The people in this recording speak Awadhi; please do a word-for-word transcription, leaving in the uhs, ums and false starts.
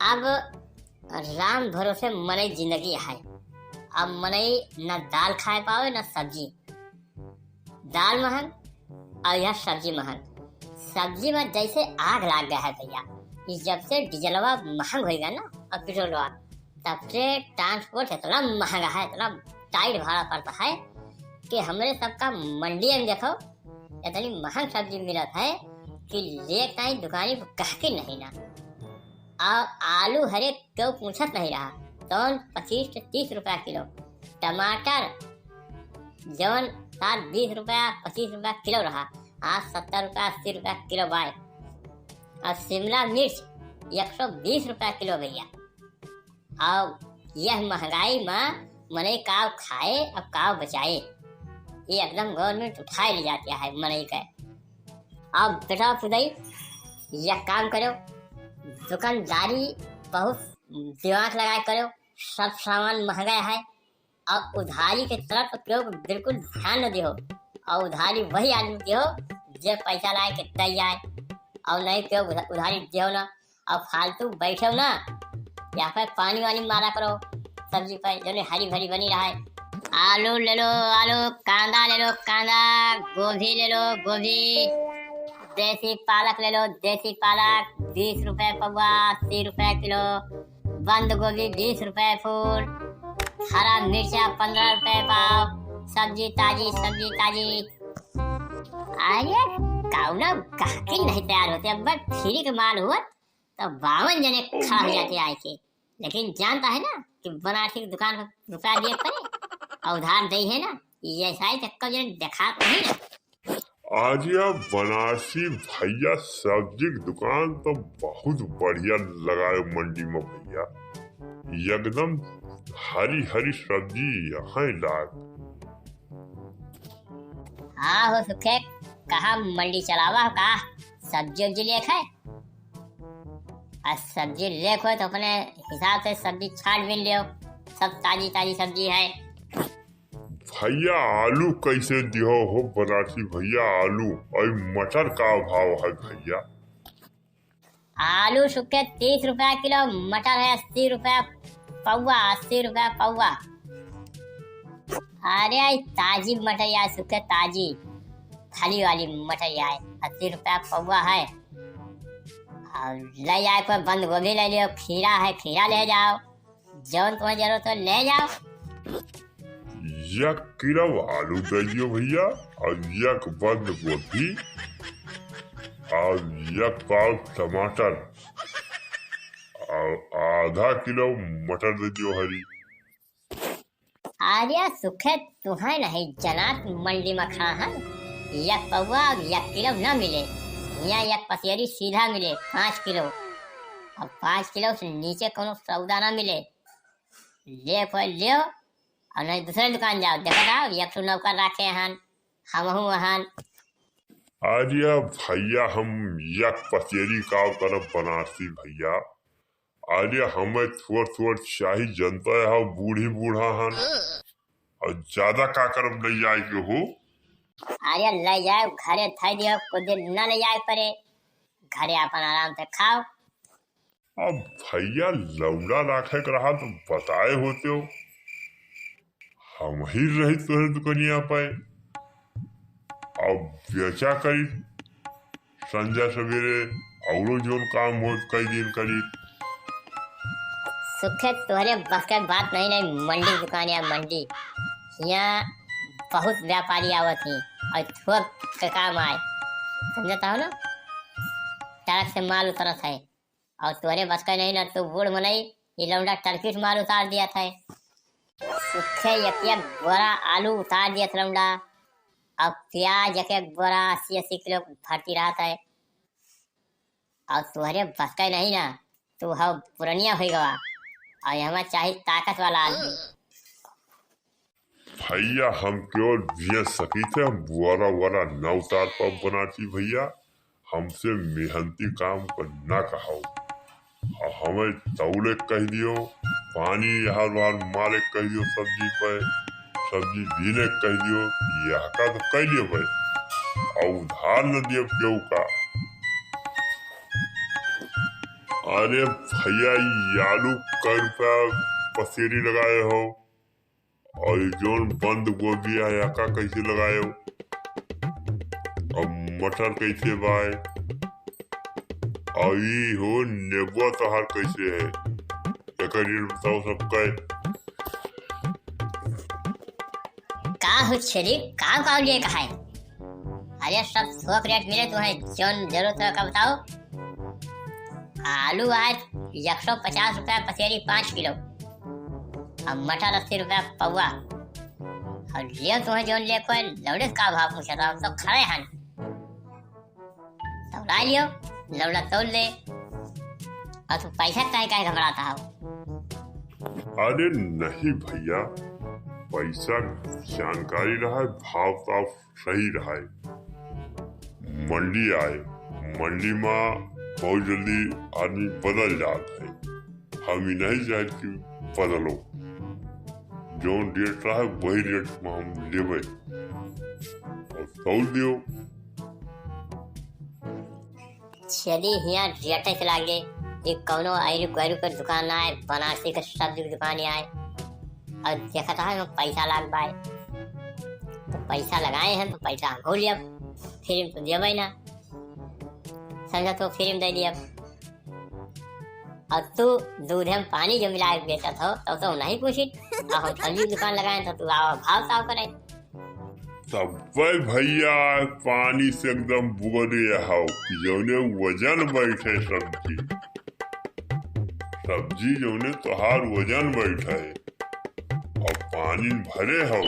अब राम भरोसे मनई जिंदगी है। अब मनई न दाल खाए पावे, न सब्जी। दाल महंग और यह सब्जी महंग। सब्जी में जैसे आग लाग गया है भैया। ये जब से डीजलवा महंग होइगा ना और पेट्रोलवा, तब से ट्रांसपोर्ट इतना महंगा है, इतना टाइट भाड़ा पड़ता है कि हमरे सबका मंडी में देखो, इतनी महंग सब्जी मिलत है कि लेत नाहीं दुकानी पर गहकी नहीं ना। और आलू हरे केहू पूछत नहीं रहा, जौन पच्चीस से तीस रुपया किलो, टमाटर जौन सात बीस रुपया, पच्चीस रुपया किलो रहा, आज सत्तर रुपया, अस्सी रुपया किलो बाय। और शिमला मिर्च एक सौ बीस रुपया किलो भैया। और यह महंगाई में मनई काव खाए और काव बचाए, ये एकदम गवर्नमेंट उठाए ले जाती है मनई के। अब बेटा पुतई, यह काम करो, दुकानदारी बहुत दिमाग लगाए करो, सब सामान महंगा है। और उधारी के तरफ केहू बिल्कुल ध्यान न दिहो। और उधारी वही आदमी दिहो जे पैसा लाए के दे जाए, और नहीं केहू उधा-, उधारी दिहो ना। और फालतू बैठो ना, यहाँ पे पानी वानी मारा करो सब्जी पे, जो हरी भरी बनी रहे। आलू ले लो, आलू, कांदा ले लो, कांदा, गोभी ले लो, गोभी, देसी पालक ले लो, देसी पालक, बीस रुपए पौवा, अस्सी रुपए किलो, बंद गोभी बीस रुपए फूल, हरा मिर्चा पन्द्रह रुपए पाव, सब्जी ताजी, सब्जी ताजी। अरे, कौनो गहकी नहीं तैयार होते, अब बस फ्री के माल हुआ तो बावन जने खड़ा हो जाते आए के। लेकिन जानता है ना कि बनारसी की दुकान पर रुपया दिए पड़े और उधार दे है ना, ये सारे चक्कर जो देखा नहीं ना। आज या बनारसी भैया सब्जी की दुकान तो बहुत बढ़िया लगाए मंडी में भैया, एकदम हरी हरी सब्जी यहाँ लाग। हाँ हो सुखे, कहा मंडी चलावा हो का, सब्जी उब्जी लेख है? आ सब्जी लेख हो तो अपने हिसाब से सब्जी छाट बीन लियो, सब ताजी ताजी सब्जी है। भैया आलू कैसे दिहो हो बनारसी भैया, आलू और मटर का भाव है भैया? आलू सुखे तीस रुपया किलो, मटर है अस्सी रुपया पौवा, अस्सी रुपया पौवा। अरे आई ताजी मटर यार सुखे ताजी, फली वाली मटर यार अस्सी रुपया पौवा है। और ले जाए कोई बंद गोभी ले लियो, खीरा है खीरा ले जाओ, जौन तुम्हें जरूरत हो ले जाओ। एक किलो आलू दे दियो भैया, और एक बंद गोभी, और एक पाव टमाटर, और आधा किलो मटर दे दियो हरी। अरे सुखे तुहे नहीं जनात मंडी में खड़ा है, एक पौवा और एक किलो ना मिले, यहाँ एक पसेरी सीधा मिले पाँच किलो, और पाँच किलो से नीचे कोनो सौदा ना मिले। ले कोई लियो, और नहीं दूसरे दुकान जाओ, देखा जाओ, एक ठो नौकर रखे हन, हमहू हन। अरे भैया, हम एक पसेरी काव करब बनारसी भैया। अरे हमें थोड़ थोड़ चाही, जनता है बूढ़ी बूढ़ा हन, और ज्यादा का करब ले जाए के हो। अरे ले जाओ, घरे धर दियो, कुछ दिन न ले जाए पड़े, घरे अपन आराम से खाओ। अब भैया लौड़ा राखे के रहा तो बताए होते हो, हम ही रही तोहरे दुकनिया पे। अब बेचा करी संझा सवेरे, औरो जोन काम हो कई दिन करी। सुखे तोहरे बस के बात नहीं, नहीं मंडी दुकान या मंडी, यहाँ बहुत व्यापारी आवत ही और थोक के काम आए, समझता हो ना, ट्रक से माल उतरत है। और तोरे बस का नहीं ना, तू बूढ़ मनई, ये लौंडा टर्किश माल उतार दिया था। सुखे एक एक बोरा आलू उतार दिया था लौंडा, और प्याज एक एक बोरा अस्सी अस्सी किलो भरती रहा था। और तोहरे बस का नहीं ना, तू हव पुरनिया हो गवा, और हमें चाहिए ताकत वाला आदमी। भैया, हम केवल बेच सकी थे, हम बोरा वोरा न उतार पाब बनारसी भैया, हमसे मेहनती काम को न कहाओ। और हमें तौले कह दियो, पानी हर बार मारे कह दियो सब्जी पे, सब्जी बीने कह दियो, यह का तो कह दियो भाई, और उधार न दियो केहू का। अरे भैया, ई आलू कै रुपया पसेरी लगाए हो? और ई जौन बंद गोभी है, एका कैसे लगाए हो? और मटर कैसे बाय? और ई हो नेबुआ तोहार कैसे है? एकर रेट बताओ सबका। का हो छेदी, का का लिए कहा है? अरे सब थोक रेट मिले तुम्हें, जौन जरूरत है का बताओ। आलू आज एक सौ पचास रुपया पसेरी पाँच किलो, और मटर अस्सी रुपया पौवा। और लियो तुम्हें जौन लिए कोई लौड़े का भाव पूछा था, हम तो खड़े हैं। तौला लियो, लौड़ा तौल ले। और तू पैसा काहे, काहे घबराता हो? अरे नहीं भैया, पैसा जानकारी रहा है, भाव ताव सही रहा है। मंडी आए, मंडी में बहुत जल्दी आदमी बदल जात है। हम ही नहीं चाहत कि बदलो, जौन रेट रहा है वही रेट में हम लेबे और तौल दियो। छेदी हियाँ रेटे से लागे, ये कौनो आयरु गैरु के दुकान ना आए, बनारसी के सब्जी के दुकान ही आए। और देखत है हम पैसा लाग बाय, तो पैसा लगाए हैं तो पैसा हम हो लिया, फ्री में तो देबे ना, समझा तो फ्री में दे दिया। और तू दूध में पानी जो मिला के बेचत हो, तो, तो नहीं पूछी। अब हम सब्जी की दुकान लगाए तो तू आवा भाव ताव करे। तब्बे भैया, पानी से एकदम बोले हो कि जौने वजन बैठे सब्जी, सब्जी जौने तोहार वजन बैठे और पानी भरे हो।